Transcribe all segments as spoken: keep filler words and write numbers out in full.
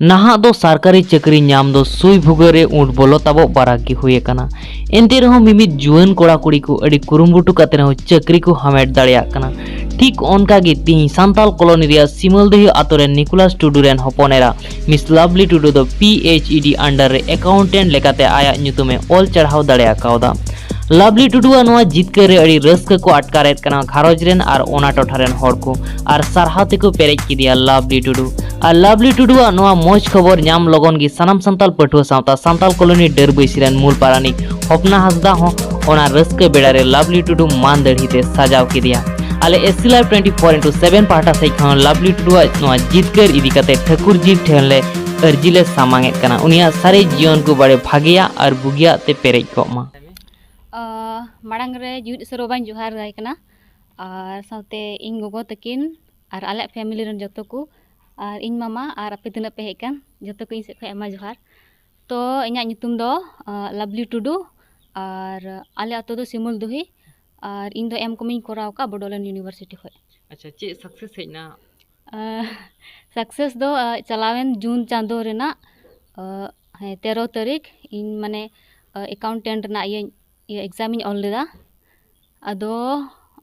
ᱱᱟᱦᱟᱜ ᱫᱚ ᱥᱚᱨᱠᱟᱨᱤ ᱪᱟᱹᱠᱨᱤ ᱧᱟᱢ ᱫᱚ ᱥᱩᱭ ᱵᱷᱩᱜᱟᱹᱜ ᱨᱮ ᱩᱸᱴ ᱵᱚᱞᱚ ᱛᱟᱵᱚᱜ ᱵᱟᱨᱟᱠ ᱜᱮ ᱦᱩᱭ ᱟᱠᱟᱱᱟ᱾ ᱮᱱᱛᱮ ᱨᱮᱦᱚᱸ ᱢᱤᱢᱤᱫ ᱡᱩᱣᱟᱹᱱ ᱠᱚᱲᱟ ᱠᱩᱲᱤ ᱠᱚ ᱟᱹᱰᱤ ᱠᱩᱨᱩᱢᱩᱴᱩ ᱠᱟᱛᱮ ᱨᱮᱦᱚᱸ ᱪᱟᱹᱠᱨᱤ ᱠᱚ ᱦᱟᱢᱮᱴ ᱫᱟᱲᱮᱭᱟᱜ ᱠᱟᱱᱟ᱾ ᱴᱷᱤᱠ ᱚᱱᱠᱟ ᱜᱮ ᱛᱤᱦᱤᱧ ᱥᱟᱱᱛᱟᱞ ᱠᱚᱞᱚᱱᱤ ᱨᱮᱭᱟᱜ ᱥᱤᱢᱟᱹᱞᱫᱟᱹᱦᱤ ᱟᱛᱳ ᱨᱮᱱ ᱱᱤᱠᱳᱞᱟᱥ ᱴᱩᱰᱩ ᱨᱮᱱ ᱦᱚᱯᱚᱱ ᱮᱨᱟ ᱢᱤᱥ ᱞᱟᱵᱷᱞᱤ ᱴᱩᱰᱩ ᱫᱚ P H E D under ᱨᱮ accountant ᱞᱮᱠᱟᱛᱮ ᱟᱭᱟᱜ ᱧᱩᱛᱩᱢ ᱮ ᱚᱞ ᱪᱟᱲᱦᱟᱣ ᱫᱟᱲᱮ ᱟᱠᱟᱣᱫᱟ᱾ ᱞᱟᱵᱷᱞᱤ ᱴᱩᱰᱩᱣᱟᱜ ᱱᱚᱣᱟ ᱡᱤᱛᱠᱟᱹᱨ ᱨᱮ ᱟᱹᱰᱤ ᱨᱟᱹᱥᱠᱟᱹ ᱠᱚ ᱟᱴᱠᱟᱨᱮᱫ ᱠᱟᱱᱟ ᱜᱷᱟᱨᱚᱸᱡᱽ ᱨᱮᱱ ᱟᱨ ᱚᱱᱟ ᱴᱚᱴᱷᱟ ᱨᱮᱱ ᱦᱚᱲ ᱠᱚ, ᱟᱨ ᱥᱟᱨᱦᱟᱣ ᱛᱮᱠᱚ ᱯᱮᱨᱮᱡ ᱠᱮᱫᱮᱭᱟ ᱞᱟᱵᱷᱞᱤ ᱴᱩᱰᱩ᱾ ᱟᱨ ᱞᱟᱵᱷᱞᱤ ᱴᱩᱰᱩᱣᱟᱜ ᱱᱚᱣᱟ ᱢᱚᱡᱽ ᱠᱷᱚᱵᱚᱨ ᱧᱟᱢ ᱞᱚᱜᱚᱱ ᱜᱮ ᱥᱟᱱᱟᱢ ᱥᱟᱱᱛᱟᱞ ᱯᱟᱹᱴᱷᱩᱣᱟᱹ ᱥᱟᱶᱛᱟ ᱥᱟᱱᱛᱟᱞ ᱠᱚᱞᱚᱱᱤ ᱰᱟᱹᱨᱵᱟᱹᱭᱥᱤ ᱨᱮᱱ ᱢᱩᱞ ᱯᱟᱨᱟᱱᱤᱠ ᱦᱚᱯᱱᱟ ᱦᱟᱸᱥᱫᱟ ᱦᱚᱸ ᱚᱱᱟ ᱨᱟᱹᱥᱠᱟᱹ ᱵᱮᱲᱟ ᱨᱮ ᱞᱟᱵᱷᱞᱤ ᱴᱩᱰᱩ ᱢᱟᱱ ᱫᱟᱹᱲᱦᱤ ᱛᱮ ᱥᱟᱡᱟᱣ ᱠᱮᱫᱮᱭᱟ᱾ ᱟᱞᱮ S C Live twenty four into seven ᱯᱟᱦᱴᱟ ᱥᱮᱫ ᱠᱷᱚᱱ ᱞᱟᱵᱷᱞᱤ ᱴᱩᱰᱩᱣᱟᱜ ᱱᱚᱣᱟ ᱡᱤᱛᱠᱟᱹᱨ ᱤᱫᱤ ᱠᱟᱛᱮ ᱴᱷᱟᱹᱠᱩᱨ ᱡᱤ ᱴᱷᱮᱱ ᱞᱮ ᱟᱹᱨᱡᱤ ᱞᱮ ᱥᱟᱢᱟᱝ ᱮᱫ ᱠᱟᱱᱟ, ᱩᱱᱤᱭᱟᱜ ᱥᱟᱨᱮᱡ ᱡᱤᱭᱚᱱ ᱠᱚ ᱵᱟᱲᱮ ᱵᱷᱟᱜᱮᱭᱟᱜ ᱟᱨ ᱵᱩᱜᱤᱭᱟᱜ ᱛᱮ ᱯᱮᱨᱮᱡ ᱠᱚᱜ ᱢᱟ᱾ ᱟᱸ, ᱢᱟᱲᱟᱝ ᱨᱮ ᱡᱤᱣᱤᱫ ᱥᱮᱨᱣᱟᱧ ᱡᱚᱦᱟᱨ ᱟᱭ ᱠᱟᱱᱟ, ᱟᱨ ᱥᱟᱶᱛᱮ ᱤᱧ ᱜᱚᱜᱚ ᱛᱟᱹᱠᱤᱱ ᱟᱨ ᱟᱞᱮᱭᱟᱜ family ᱨᱮᱱ ᱡᱚᱛᱚ ᱠᱚ, ᱟᱨ ᱤᱧ ᱢᱟᱢᱟ ᱟᱨ ᱟᱯᱮ ᱛᱤᱱᱟᱹᱜ ᱯᱮ ᱦᱮᱡ ᱟᱠᱟᱱ, ᱡᱚᱛᱚ ᱠᱚ ᱤᱧ ᱥᱮᱫ ᱠᱷᱚᱱ ᱟᱭᱢᱟ ᱡᱚᱦᱟᱨ᱾ ᱛᱚ, ᱤᱧᱟᱹᱜ ᱧᱩᱛᱩᱢ ᱫᱚ, ᱟᱸ, ᱞᱟᱵᱷᱞᱤ ᱴᱩᱰᱩ, ᱟᱨ ᱟᱞᱮ ᱟᱛᱳ ᱫᱚ ᱥᱤᱢᱩᱞ ᱫᱩᱦᱤ, ᱟᱨ ᱤᱧ ᱫᱚ M.Com ᱤᱧ ᱠᱚᱨᱟᱣ ᱟᱠᱟᱫ ᱵᱚᱰᱳᱞᱮᱱᱰ University ᱠᱷᱚᱱ᱾ ᱟᱪᱪᱷᱟ, ᱪᱮᱫ success ᱦᱮᱡ ᱮᱱᱟ? ᱟᱸ, success ᱫᱚ, ᱟᱸ, ᱪᱟᱞᱟᱣᱮᱱ ᱡᱩᱱ ᱪᱟᱸᱫᱳ ᱨᱮᱱᱟᱜ, ᱟᱸ, ᱦᱮᱸ, ᱛᱮᱨᱚ ᱛᱟᱹᱨᱤᱠᱷ ᱤᱧ ᱢᱟᱱᱮ, ᱟᱸ, accountant ᱨᱮᱱᱟᱜ ᱤᱭᱟᱹᱧ, ᱤᱭᱟᱹ exam ᱤᱧ ᱚᱞ ᱞᱮᱫᱟ᱾ ᱟᱫᱚ,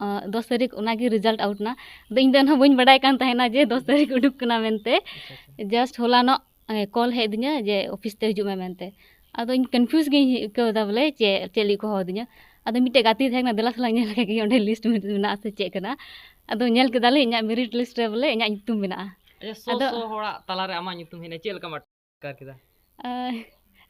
ᱟᱸ, ᱫᱚᱥ ᱛᱟᱹᱨᱤᱠᱷ ᱚᱱᱟᱜᱮ result out ᱮᱱᱟ᱾ ᱟᱫᱚ ᱤᱧ ᱫᱚ ᱮᱱᱦᱚᱸ ᱵᱟᱹᱧ ᱵᱟᱰᱟᱭ ᱠᱟᱱ ᱛᱟᱦᱮᱱᱟ ᱡᱮ ᱫᱚᱥ ᱛᱟᱹᱨᱤᱠᱷ ᱩᱰᱩᱠ ᱠᱟᱱᱟ ᱢᱮᱱᱛᱮ᱾ ᱟᱪᱪᱷᱟ, ᱟᱪᱪᱷᱟ᱾ Just ᱦᱚᱞᱟᱱᱚᱜ, ᱮ, call ᱦᱮᱡ ᱟᱹᱫᱤᱧᱟ ᱡᱮ office ᱛᱮ ᱦᱤᱡᱩᱜ ᱢᱮ ᱢᱮᱱᱛᱮ᱾ ᱟᱫᱚ ᱤᱧ confuse ᱜᱤᱧ ᱟᱹᱭᱠᱟᱹᱣ ᱮᱫᱟ ᱵᱚᱞᱮ ᱪᱮᱫ, ᱪᱮᱫ ᱞᱟᱹᱜᱤᱫ ᱠᱚ ᱦᱚᱦᱚ ᱟᱹᱫᱤᱧᱟ᱾ ᱟᱫᱚ ᱢᱤᱫᱴᱮᱡ ᱜᱟᱛᱮ ᱛᱟᱦᱮᱸ ᱠᱟᱱᱟ, "ᱫᱮᱞᱟ ᱥᱟᱞᱟᱜ ᱧᱮᱞ ᱞᱮᱜᱮ ᱚᱸᱰᱮ list ᱢᱮᱱᱟᱜᱼᱟ ᱥᱮ ᱪᱮᱫ ᱠᱟᱱᱟ?" ᱟᱫᱚ ᱧᱮᱞ ᱠᱮᱫᱟᱞᱤᱧ ᱤᱧᱟᱹᱜ merit list ᱨᱮ ᱵᱚᱞᱮ ᱤᱧᱟᱹᱜ ᱧᱩᱛᱩᱢ ᱢᱮᱱᱟᱜᱼᱟ᱾ ᱟᱪᱪᱷᱟ, ᱥᱚ ᱟᱫᱚ ᱥᱚ ᱦᱚᱲᱟᱜ ᱛᱟᱞᱟᱨᱮ ᱟᱢᱟᱜ ᱧᱩᱛᱩᱢ ᱦᱮᱡ ᱮᱱᱟ, ᱪᱮᱫ ᱞᱮᱠᱟᱢ ᱟᱴᱠᱟᱨ ᱠᱮᱫᱟ? ᱟᱸ,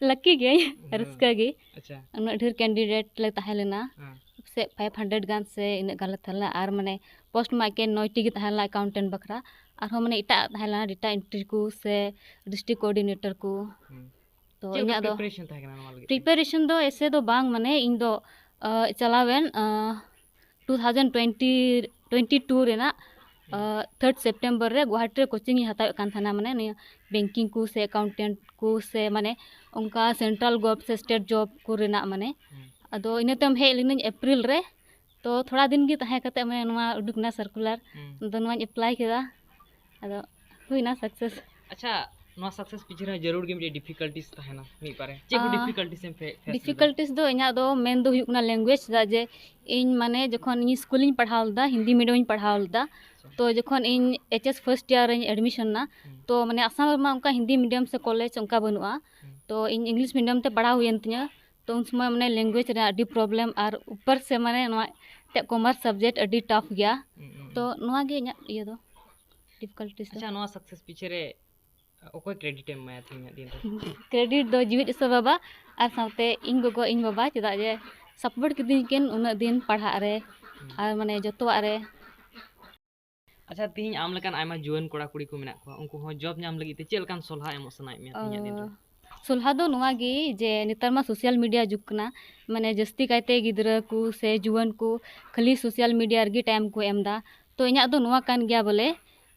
lucky ᱜᱤᱭᱟᱹᱧ, ᱦᱮᱸ᱾ ᱨᱟᱹᱥᱠᱟᱹ ᱜᱮ᱾ ᱟᱪᱪᱷᱟ᱾ ᱩᱱᱟᱹᱜ ᱰᱷᱮᱨ candidate ᱞᱮ ᱛᱟᱦᱮᱸ ᱞᱮᱱᱟ᱾ ᱦᱮᱸ᱾ ᱥᱮ five hundred ᱜᱟᱱ ᱥᱮ ᱤᱱᱟᱹᱜ ᱜᱟᱱ ᱞᱮ ᱛᱟᱦᱮᱸ ᱞᱮᱱᱟ᱾ ᱟᱨ ᱢᱟᱱᱮ post ᱢᱟ ᱮᱠᱮᱱ ᱱᱚᱭᱴᱤ ᱜᱮ ᱛᱟᱦᱮᱸ ᱞᱮᱱᱟ accountant ᱵᱟᱠᱷᱨᱟ᱾ ᱟᱨᱦᱚᱸ ᱢᱟᱱᱮ ᱮᱴᱟᱜ ᱛᱟᱦᱮᱸ ᱞᱮᱱᱟ, data entry ᱠᱚ ᱥᱮ district coordinator ᱠᱚ᱾ ᱦᱩᱸ᱾ ᱛᱚ ᱪᱮᱫ ᱞᱮᱠᱟ ᱤᱧᱟᱹᱜ ᱫᱚ preparation ᱛᱟᱦᱮᱸ ᱠᱟᱱᱟ ᱱᱚᱣᱟ ᱞᱟᱹᱜᱤᱫ ᱛᱮ? Preparation ᱫᱚ ᱮᱥᱮ ᱫᱚ ᱵᱟᱝ, ᱢᱟᱱᱮ ᱤᱧ ᱫᱚ, ᱟᱸ, ᱪᱟᱞᱟᱣᱮᱱ, ᱟᱸ, two thousand twenty, twenty two ᱨᱮᱱᱟᱜ, ᱦᱩᱸ᱾ ᱟᱸ, third September ᱨᱮ ᱜᱩᱣᱟᱦᱟᱴᱤ ᱨᱮ coaching ᱤᱧ ᱦᱟᱛᱟᱣᱮᱫ ᱠᱟᱱ ᱛᱟᱦᱮᱱᱟ, ᱢᱟᱱᱮ ᱱᱤᱭᱟᱹ banking ᱠᱚ ᱥᱮ accountant ᱠᱚ ᱥᱮ ᱢᱟᱱᱮ ᱚᱱᱠᱟ central govt ᱥᱮ state job ᱠᱚ ᱨᱮᱱᱟᱜ ᱢᱟᱱᱮ᱾ ᱦᱩᱸ᱾ ᱟᱫᱚ ᱤᱱᱟᱹ ᱛᱟᱭᱚᱢ ᱦᱮᱡ ᱞᱤᱱᱟᱹᱧ April ᱨᱮ, ᱛᱚ ᱛᱷᱚᱲᱟ ᱫᱤᱱ ᱜᱮ ᱛᱟᱦᱮᱸ ᱠᱟᱛᱮ ᱢᱟᱱᱮ ᱱᱚᱣᱟ ᱩᱰᱩᱠ ᱮᱱᱟ circular᱾ ᱦᱩᱸ᱾ ᱟᱫᱚ ᱱᱚᱣᱟᱧ apply ᱠᱮᱫᱟ, ᱟᱫᱚ ᱦᱩᱭᱱᱟ success᱾ ᱟᱪᱪᱷᱟ, ᱱᱚᱣᱟ ᱥᱟᱠᱥᱮᱥ ᱯᱤᱪᱷᱮ ᱨᱮ ᱡᱟᱹᱨᱩᱲ ᱜᱮ ᱢᱤᱫᱴᱮᱡ ᱰᱤᱯᱷᱤᱠᱟᱞᱴᱤᱥ ᱛᱟᱦᱮᱱᱟ ᱢᱤᱫ ᱵᱟᱨᱭᱟ᱾ ᱪᱮᱫ ᱠᱚ ᱰᱤᱯᱷᱤᱠᱟᱞᱴᱤᱥ ᱮᱢ ᱯᱷᱮᱥ ᱞᱮᱫᱟ? ᱰᱤᱯᱷᱤᱠᱟᱞᱴᱤᱥ ᱫᱚ ᱤᱧᱟᱹᱜ ᱫᱚ ᱢᱮᱱ ᱫᱚ ᱦᱩᱭᱩᱜ ᱠᱟᱱᱟ ᱞᱮᱝᱜᱩᱭᱮᱡᱽ, ᱪᱮᱫᱟᱜ ᱡᱮ ᱤᱧ ᱢᱟᱱᱮ ᱡᱚᱠᱷᱚᱱ ᱤᱧ ᱥᱠᱩᱞᱤᱧ ᱯᱟᱲᱦᱟᱣ ᱞᱮᱫᱟ, ᱦᱤᱱᱫᱤ ᱢᱤᱰᱤᱭᱟᱢ ᱤᱧ ᱯᱟᱲᱦᱟᱣ ᱞᱮᱫᱟ᱾ ᱛᱚ ᱡᱚᱠᱷᱚᱱ ᱤᱧ ᱮᱭᱤᱪ ᱮᱥ ᱯᱷᱟᱨᱥᱴ ᱤᱭᱟᱨ ᱨᱤᱧ ᱮᱰᱢᱤᱥᱚᱱ ᱮᱱᱟ, ᱛᱚ ᱢᱟᱱᱮ ᱟᱥᱟᱢ ᱨᱮᱢᱟ ᱚᱱᱠᱟ ᱦᱤᱱᱫᱤ ᱢᱤᱰᱤᱭᱟᱢ ᱥᱮ ᱠᱚᱞᱮᱡᱽ ᱚᱱᱠᱟ ᱵᱟᱹᱱᱩᱜᱼᱟ᱾ ᱛᱚ ᱤᱧ ᱤᱝᱞᱤᱥ ᱢᱤᱰᱤᱭᱟᱢ ᱛᱮ ᱯᱟᱲᱦᱟᱣ ᱦᱩᱭᱮᱱ ᱛᱤᱧᱟᱹ᱾ ᱛᱚ ᱩᱱ ᱥᱚᱢᱚᱭ ᱢᱟᱱᱮ ᱞᱮᱝᱜᱩᱭᱮᱡᱽ ᱨᱮᱭᱟᱜ ᱟᱹᱰᱤ ᱯᱨᱚᱵᱞᱮᱢ, ᱟᱨ ᱩᱯᱚᱨ ᱥᱮ ᱢᱟᱱᱮ ᱱᱚᱣᱟ ᱮᱱᱛᱮᱫ ᱠᱚᱢᱟᱨᱥ ᱥᱟᱵᱡᱮᱠᱴ ᱟᱹᱰᱤ ᱴᱟᱯ ᱜᱮᱭᱟ᱾ ᱛᱚ ᱱᱚᱣᱟ ᱜᱮ ᱤᱧᱟᱹᱜ ᱤᱭᱟᱹ ᱫᱚ, ᱰᱤᱯᱷᱤᱠᱟᱞᱴᱤᱥ ᱫᱚ᱾ ᱟᱪᱪᱷᱟ, ᱱᱚᱣᱟ ᱥᱟᱠᱥᱮᱥ ᱯᱤᱪᱷᱮ ᱨᱮ ᱚᱠᱚᱭ ᱠᱨᱮᱰᱤᱴ ᱮᱢ ᱮᱢᱟᱭᱟ ᱛᱮᱦᱮᱧᱟᱜ ᱫᱤᱱ ᱨᱮ? ᱠᱨᱮᱰᱤᱴ ᱫᱚ ᱡᱤᱣᱤᱫ ᱤᱥᱚᱨ ᱵᱟᱵᱟ, ᱟᱨ ᱥᱟᱶᱛᱮ ᱤᱧ ᱜᱚᱜᱚ, ᱤᱧ ᱵᱟᱵᱟ, ᱪᱮᱫᱟᱜ ᱡᱮ ᱥᱟᱯᱳᱨᱴ ᱠᱤᱫᱤᱧ ᱠᱤᱱ ᱩᱱᱟᱹᱜ ᱫᱤᱱ ᱯᱟᱲᱦᱟᱜ ᱨᱮ ᱟᱨ ᱢᱟᱱᱮ ᱡᱚᱛᱚᱣᱟᱜ ᱨᱮ᱾ ᱟᱪᱪᱷᱟ, ᱛᱤᱦᱤᱧ ᱟᱢ ᱞᱮᱠᱟᱱ ᱟᱭᱢᱟ ᱡᱩᱣᱟᱹᱱ ᱠᱚᱲᱟ ᱠᱩᱲᱤ ᱠᱚ ᱢᱮᱱᱟᱜ ᱠᱚᱣᱟ, ᱩᱱᱠᱩ ᱦᱚᱸ ᱡᱚᱵ ᱧᱟᱢ ᱞᱟᱹᱜᱤᱫ ᱛᱮ ᱪᱮᱫ ᱞᱮᱠᱟᱱ ᱥᱚᱞᱦᱟ ᱮᱢᱚᱜ ᱥᱟᱱᱟᱭᱮᱫ ᱢᱮᱭᱟ ᱛᱮᱦᱮᱧᱟᱜ ᱫᱤᱱ ᱨᱮ? ᱥᱚᱞᱦᱟ ᱫᱚ ᱱᱚᱣᱟ ᱜᱮ ᱡᱮ ᱱᱮᱛᱟᱨ ᱢᱟ ᱥᱳᱥᱟᱞ ᱢᱤᱰᱤᱭᱟ ᱡᱩᱜᱽ ᱠᱟᱱᱟ, ᱢᱟᱱᱮ ᱡᱟᱹᱥᱛᱤ ᱠᱟᱭᱛᱮ ᱜᱤᱫᱽᱨᱟᱹ ᱠᱚ ᱥᱮ ᱡᱩᱣᱟᱹᱱ ᱠᱚ ᱠᱷᱟᱹᱞᱤ ᱥᱳᱥᱟᱞ ᱢᱤᱰᱤᱭᱟ ᱨᱮᱜᱮ ᱴᱟᱭᱤᱢ ᱠᱚ ᱮᱢ ᱮᱫᱟ᱾ ᱛᱚ ᱤᱧᱟᱹᱜ ᱫᱚ ᱱᱚᱣᱟ ᱠᱟᱱ ᱜᱮᱭᱟ ᱵᱚᱞᱮ,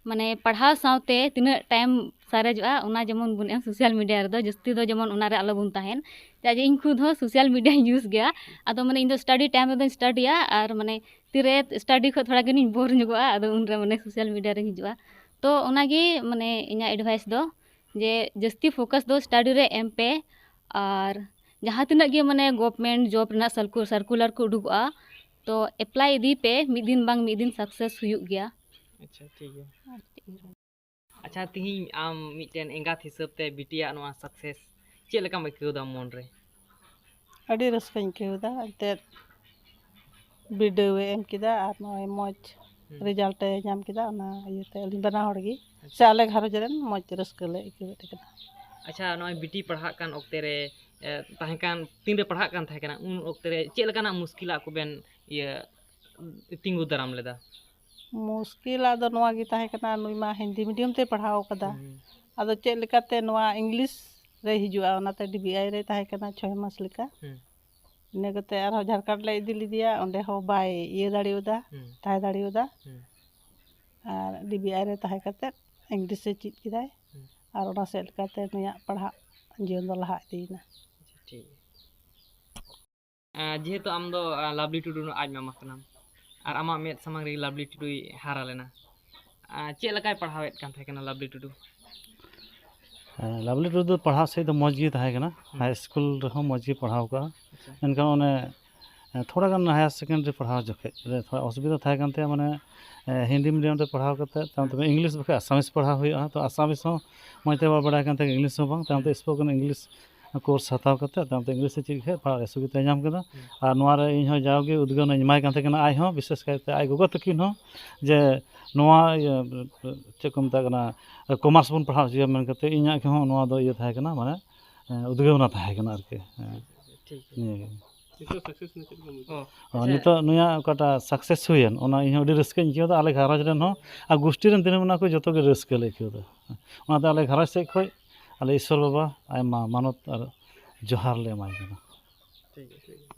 ᱢᱟᱱᱮ ᱯᱟᱲᱦᱟᱣ ᱥᱟᱶᱛᱮ ᱛᱤᱱᱟᱹᱜ ᱴᱟᱭᱤᱢ ᱥᱟᱨᱮᱡᱚᱜᱼᱟ, ᱚᱱᱟ ᱡᱮᱢᱚᱱ ᱵᱚᱱ ᱮᱢ ᱥᱳᱥᱟᱞ ᱢᱤᱰᱤᱭᱟ ᱨᱮᱫᱚ, ᱡᱟᱹᱥᱛᱤ ᱫᱚ ᱡᱮᱢᱚᱱ ᱚᱱᱟ ᱨᱮ ᱟᱞᱚ ᱵᱚᱱ ᱛᱟᱦᱮᱱ᱾ ᱪᱮᱫᱟᱜ ᱡᱮ ᱤᱧ ᱠᱷᱩᱫ ᱦᱚᱸ ᱥᱳᱥᱟᱞ ᱢᱤᱰᱤᱭᱟᱧ ᱤᱭᱩᱡᱽ ᱜᱮᱭᱟ᱾ ᱟᱫᱚ ᱢᱟᱱᱮ ᱤᱧ ᱫᱚ ᱥᱴᱟᱰᱤ ᱴᱟᱭᱤᱢ ᱨᱮᱫᱚᱧ ᱥᱴᱟᱰᱤᱭᱟ, ᱟᱨ ᱢᱟᱱᱮ ᱛᱤᱨᱮ ᱥᱴᱟᱰᱤ ᱠᱷᱚᱱ ᱛᱷᱚᱲᱟ ᱜᱟᱱᱤᱧ ᱵᱳᱨ ᱧᱚᱜᱚᱜᱼᱟ, ᱟᱫᱚ ᱩᱱᱨᱮ ᱢᱟᱱᱮ ᱥᱳᱥᱟᱞ ᱢᱤᱰᱤᱭᱟ ᱨᱮᱧ ᱦᱤᱡᱩᱜᱼᱟ᱾ ᱛᱚ ᱚᱱᱟᱜᱮ ᱢᱟᱱᱮ ᱤᱧᱟᱹᱜ ᱮᱰᱵᱷᱟᱭᱤᱥ ᱫᱚ, ᱡᱮ ᱡᱟᱹᱥᱛᱤ ᱯᱷᱳᱠᱟᱥ ᱫᱚ ᱥᱴᱟᱰᱤ ᱨᱮ ᱮᱢ ᱯᱮ, ᱟᱨ ᱡᱟᱦᱟᱸ ᱛᱤᱱᱟᱹᱜ ᱜᱮ ᱢᱟᱱᱮ ᱜᱚᱵᱷᱢᱮᱱᱴ ᱡᱚᱵ ᱨᱮᱱᱟᱜ ᱥᱟᱨᱠᱩ-, ᱥᱟᱨᱠᱩᱞᱟᱨ ᱠᱚ ᱩᱰᱩᱠᱚᱜᱼᱟ, ᱛᱚ ᱮᱯᱞᱟᱭ ᱤᱫᱤ ᱯᱮ, ᱢᱤᱫ ᱫᱤᱱ ᱵᱟᱝ ᱢᱤᱫ ᱫᱤᱱ ᱥᱟᱠᱥᱮᱥ ᱦᱩᱭᱩᱜ ᱜᱮᱭᱟ᱾ ᱟᱪᱪᱷᱟ, ᱴᱷᱤᱠ ᱜᱮᱭᱟ᱾ ᱟᱨ ᱪᱮᱫ ᱦᱚᱸ ᱵᱟᱝ᱾ ᱟᱪᱪᱷᱟ, ᱛᱤᱦᱤᱧ ᱟᱢ ᱢᱤᱫᱴᱮᱱ ᱮᱸᱜᱟᱛ ᱦᱤᱥᱟᱹᱵ ᱛᱮ ᱵᱤᱴᱤᱭᱟᱜ ᱱᱚᱣᱟ ᱥᱟᱠᱥᱮᱥ ᱪᱮᱫ ᱞᱮᱠᱟᱢ ᱟᱹᱭᱠᱟᱹᱣ ᱮᱫᱟ ᱢᱚᱱ ᱨᱮ? ᱟᱹᱰᱤ ᱨᱟᱹᱥᱠᱟᱹᱧ ᱟᱹᱭᱠᱟᱹᱣ ᱮᱫᱟ, ᱮᱱᱛᱮᱫ ᱵᱤᱰᱟᱹᱣᱮ ᱮᱢ ᱠᱮᱫᱟ ᱟᱨ ᱱᱚᱜᱼᱚᱭ ᱢᱚᱡᱽ ᱦᱩᱸ᱾ ᱨᱮᱡᱟᱞᱴ ᱮ ᱧᱟᱢ ᱠᱮᱫᱟ, ᱚᱱᱟ ᱤᱭᱟᱹᱛᱮ ᱟᱹᱞᱤᱧ ᱵᱟᱱᱟ ᱦᱚᱲ ᱜᱮ ᱥᱮ ᱟᱪᱪᱷᱟ᱾ ᱟᱞᱮ ᱜᱷᱟᱨᱚᱸᱡᱽ ᱨᱮᱱ ᱢᱚᱡᱽ ᱨᱟᱹᱥᱠᱟᱹ ᱞᱮ ᱟᱹᱭᱠᱟᱹᱣᱮᱫ ᱠᱟᱱᱟ᱾ ᱟᱪᱪᱷᱟ, ᱱᱚᱜᱼᱚᱭ ᱵᱤᱴᱤ ᱯᱟᱲᱦᱟᱜ ᱠᱟᱱ ᱚᱠᱛᱮ ᱨᱮ, ᱮ, ᱛᱟᱦᱮᱸ ᱠᱟᱱ, ᱛᱤᱱᱨᱮ ᱯᱟᱲᱦᱟᱜ ᱠᱟᱱ ᱛᱟᱦᱮᱸ ᱠᱟᱱᱟ, ᱩᱱ ᱚᱠᱛᱮ ᱨᱮ ᱪᱮᱫ ᱞᱮᱠᱟᱱᱟᱜ ᱢᱩᱥᱠᱤᱞᱟᱜ ᱠᱚᱵᱮᱱ, ᱤᱭᱟᱹ, ᱛᱤᱸᱜᱩ ᱫᱟᱨᱟᱢ ᱞᱮᱫᱟ? ᱢᱩᱥᱠᱤᱞᱟᱜ ᱫᱚ ᱱᱚᱣᱟ ᱜᱮ ᱛᱟᱦᱮᱸ ᱠᱟᱱᱟ, ᱱᱩᱭ ᱢᱟ ᱦᱤᱱᱫᱤ ᱢᱤᱰᱤᱭᱟᱢ ᱛᱮ ᱯᱟᱲᱦᱟᱣ ᱠᱟᱫᱟ᱾ ᱦᱩᱸ᱾ ᱟᱫᱚ ᱪᱮᱫ ᱞᱮᱠᱟᱛᱮ ᱱᱚᱣᱟ ᱤᱝᱞᱤᱥ ᱨᱮ ᱦᱤᱡᱩᱜᱼᱟ, ᱚᱱᱟᱛᱮ ᱰᱤ ᱵᱤ ᱟᱭ ᱨᱮ ᱛᱟᱦᱮᱸ ᱠᱟᱱᱟ ᱪᱷᱚᱭ ᱢᱟᱥ ᱞᱮᱠᱟ᱾ ᱦᱩᱸ᱾ ᱤᱱᱟᱹ ᱠᱟᱛᱮ ᱟᱨᱦᱚᱸ ᱡᱷᱟᱲᱠᱷᱚᱸᱰ ᱞᱮ ᱤᱫᱤ ᱞᱮᱫᱮᱭᱟ, ᱚᱸᱰᱮ ᱦᱚᱸ ᱵᱟᱭ ᱤᱭᱟᱹ ᱫᱟᱲᱮᱭᱟᱫᱟ, ᱦᱩᱸ᱾ ᱛᱟᱦᱮᱸ ᱫᱟᱲᱮᱭᱟᱫᱟ᱾ ᱦᱩᱸ᱾ ᱟᱨ ᱰᱤ ᱵᱤ ᱟᱭ ᱨᱮ ᱛᱟᱦᱮᱸ ᱠᱟᱛᱮ ᱤᱝᱞᱤᱥ ᱮ ᱪᱮᱫ ᱠᱮᱫᱟᱭ᱾ ᱦᱩᱸ᱾ ᱟᱨ ᱚᱱᱟ ᱥᱮᱫ ᱞᱮᱠᱟᱛᱮ ᱱᱩᱭᱟᱜ ᱯᱟᱲᱦᱟᱜ ᱡᱤᱭᱚᱱ ᱫᱚ ᱞᱟᱦᱟ ᱤᱫᱤᱭᱮᱱᱟ᱾ ᱟᱪᱪᱷᱟ, ᱴᱷᱤᱠ ᱜᱮᱭᱟ᱾ ᱟᱸ, ᱡᱮᱦᱮᱛᱩ ᱟᱢ ᱫᱚ, ᱟᱸ, ᱞᱟᱵᱷᱞᱤ ᱴᱩᱰᱩ ᱨᱮᱱ ᱟᱡ ᱢᱟᱢᱟ ᱠᱟᱱᱟᱢ, ᱟᱨ ᱟᱢᱟᱜ ᱢᱮᱫ ᱥᱟᱢᱟᱝ ᱨᱮᱜᱮ ᱞᱟᱵᱷᱞᱤ ᱴᱩᱰᱩᱭ ᱦᱟᱨᱟ ᱞᱮᱱᱟ, ᱟᱸ, ᱪᱮᱫ ᱞᱮᱠᱟᱭ ᱯᱟᱲᱦᱟᱣᱮᱫ ᱠᱟᱱ ᱛᱟᱦᱮᱸ ᱠᱟᱱᱟ ᱞᱟᱵᱷᱞᱤ ᱴᱩᱰᱩ? ᱞᱟᱵᱷᱞᱤ ᱴᱩᱰᱩ ᱫᱚ ᱯᱟᱲᱦᱟᱣ ᱥᱮᱫ ᱫᱚ ᱢᱚᱡᱽ ᱜᱮ ᱛᱟᱦᱮᱸ ᱠᱟᱱᱟ᱾ ᱦᱩᱸ᱾ ᱦᱟᱭ ᱥᱠᱩᱞ ᱨᱮᱦᱚᱸ ᱢᱚᱡᱽ ᱜᱮ ᱯᱟᱲᱦᱟᱣ ᱠᱟᱜᱼᱟ᱾ ᱟᱪᱪᱷᱟ᱾ ᱢᱮᱱᱠᱷᱟᱱ ᱚᱱᱮ ᱮ, ᱛᱷᱚᱲᱟ ᱜᱟᱱ ᱦᱟᱭᱟᱨ ᱥᱮᱠᱮᱱᱰᱟᱨᱤ ᱯᱟᱲᱦᱟᱣ ᱡᱚᱠᱷᱮᱡ ᱨᱮ ᱛᱷᱚᱲᱟ ᱚᱥᱩᱵᱤᱫᱷᱟ ᱛᱟᱦᱮᱸ ᱠᱟᱱ ᱛᱟᱭᱟ, ᱢᱟᱱᱮ, ᱮ, ᱦᱤᱱᱫᱤ ᱢᱤᱰᱤᱭᱟᱢ ᱨᱮ ᱯᱟᱲᱦᱟᱣ ᱠᱟᱛᱮ ᱛᱟᱭᱚᱢ ᱛᱮ ᱤᱝᱞᱤᱥ ᱵᱟᱠᱷᱟᱡ ᱟᱥᱟᱢᱤᱥ ᱯᱟᱲᱦᱟᱣ ᱦᱩᱭᱩᱜᱼᱟ᱾ ᱛᱚ ᱟᱥᱟᱢᱤᱥ ᱦᱚᱸ ᱢᱚᱡᱽ ᱛᱮ ᱵᱟᱭ ᱵᱟᱲᱟᱭ ᱠᱟᱱ ᱛᱟᱦᱮᱸ, ᱤᱝᱞᱤᱥ ᱦᱚᱸ ᱵᱟᱝ᱾ ᱛᱟᱭᱚᱢ ᱛᱮ ᱥᱯᱳᱠᱮᱱ ᱤᱝᱞᱤᱥ ᱠᱳᱨᱥ ᱦᱟᱛᱟᱣ ᱠᱟᱛᱮ ᱛᱟᱭᱚᱢ ᱛᱮ ᱤᱝᱞᱤᱥ ᱮ ᱪᱮᱫ ᱠᱮᱫ, ᱯᱟᱲᱦᱟᱜ ᱨᱮ ᱥᱩᱵᱤᱫᱷᱟᱭ ᱧᱟᱢ ᱠᱮᱫᱟ᱾ ᱦᱩᱸ᱾ ᱟᱨ ᱱᱚᱣᱟ ᱨᱮ ᱤᱧ ᱦᱚᱸ ᱡᱟᱣᱜᱮ ᱩᱫᱽᱜᱟᱹᱣ ᱤᱧ ᱮᱢᱟᱭ ᱠᱟᱱ ᱛᱟᱦᱮᱸ ᱠᱟᱱᱟ, ᱟᱡ ᱦᱚᱸ ᱵᱤᱥᱮᱥ ᱠᱟᱭᱛᱮ ᱟᱡ ᱜᱚᱜᱚ ᱛᱟᱹᱠᱤᱱ ᱦᱚᱸ, ᱡᱮ ᱱᱚᱣᱟ, ᱤᱭᱟᱹ, ᱪᱮᱫ ᱠᱚ ᱢᱮᱛᱟᱜ ᱠᱟᱱᱟ, ᱠᱚᱢᱟᱨᱥ ᱵᱚᱱ ᱯᱟᱲᱦᱟᱣ ᱦᱚᱪᱚᱭᱟ ᱢᱮᱱ ᱠᱟᱛᱮ ᱤᱧᱟᱹᱜ ᱦᱚᱸ ᱱᱚᱣᱟ ᱫᱚ ᱤᱭᱟᱹ ᱛᱟᱦᱮᱸ ᱠᱟᱱᱟ, ᱢᱟᱱᱮ, ᱮ, ᱩᱫᱽᱜᱟᱹᱣᱱᱟ ᱛᱟᱦᱮᱸ ᱠᱟᱱᱟ ᱟᱨᱠᱤ᱾ ᱦᱮᱸ᱾ ᱴᱷᱤᱠ ᱜᱮᱭᱟ᱾ ᱱᱤᱭᱟᱹ ᱜᱮ᱾ ᱱᱤᱛᱚᱜ ᱥᱟᱠᱥᱮᱥ ᱮᱱᱟ, ᱪᱮᱫ ᱞᱮᱠᱟ ᱵᱩᱡᱷᱟᱹᱣ? ᱚ, ᱟᱨ ᱟᱪᱪᱷᱟ᱾ ᱱᱤᱛᱚᱜ ᱱᱩᱭᱟᱜ ᱚᱠᱟᱴᱟᱜ ᱥᱟᱠᱥᱮᱥ ᱦᱩᱭᱮᱱ, ᱚᱱᱟ ᱤᱧ ᱦᱚᱸ ᱟᱹᱰᱤ ᱨᱟᱹᱥᱠᱟᱹᱧ ᱟᱹᱭᱠᱟᱹᱣ ᱮᱫᱟ᱾ ᱟᱞᱮ ᱜᱷᱟᱨᱚᱸᱡᱽ ᱨᱮᱱ ᱦᱚᱸ ᱟᱨ ᱜᱩᱥᱴᱤ ᱨᱮᱱ ᱛᱤᱱᱟᱹᱜ ᱢᱮᱱᱟᱜ ᱠᱚ, ᱡᱚᱛᱚ ᱜᱮ ᱨᱟᱹᱥᱠᱟᱹ ᱞᱮ ᱟᱹᱭᱠᱟᱹᱣ ᱮᱫᱟ᱾ ᱚᱱᱟᱛᱮ ᱟᱞᱮ ᱜᱷᱟᱨᱚᱸᱡᱽ ᱥᱮᱫ ᱠᱷᱚᱱ ᱟᱞᱮ ᱤᱥᱥᱚᱨ ᱵᱟᱵᱟ ᱟᱭᱢᱟ ᱢᱟᱱᱚᱛ ᱟᱨ ᱡᱚᱦᱟᱨ ᱞᱮ ᱮᱢᱟᱭ ᱠᱟᱱᱟ᱾ ᱴᱷᱤᱠ ᱜᱮᱭᱟ, ᱴᱷᱤᱠ ᱜᱮᱭᱟ᱾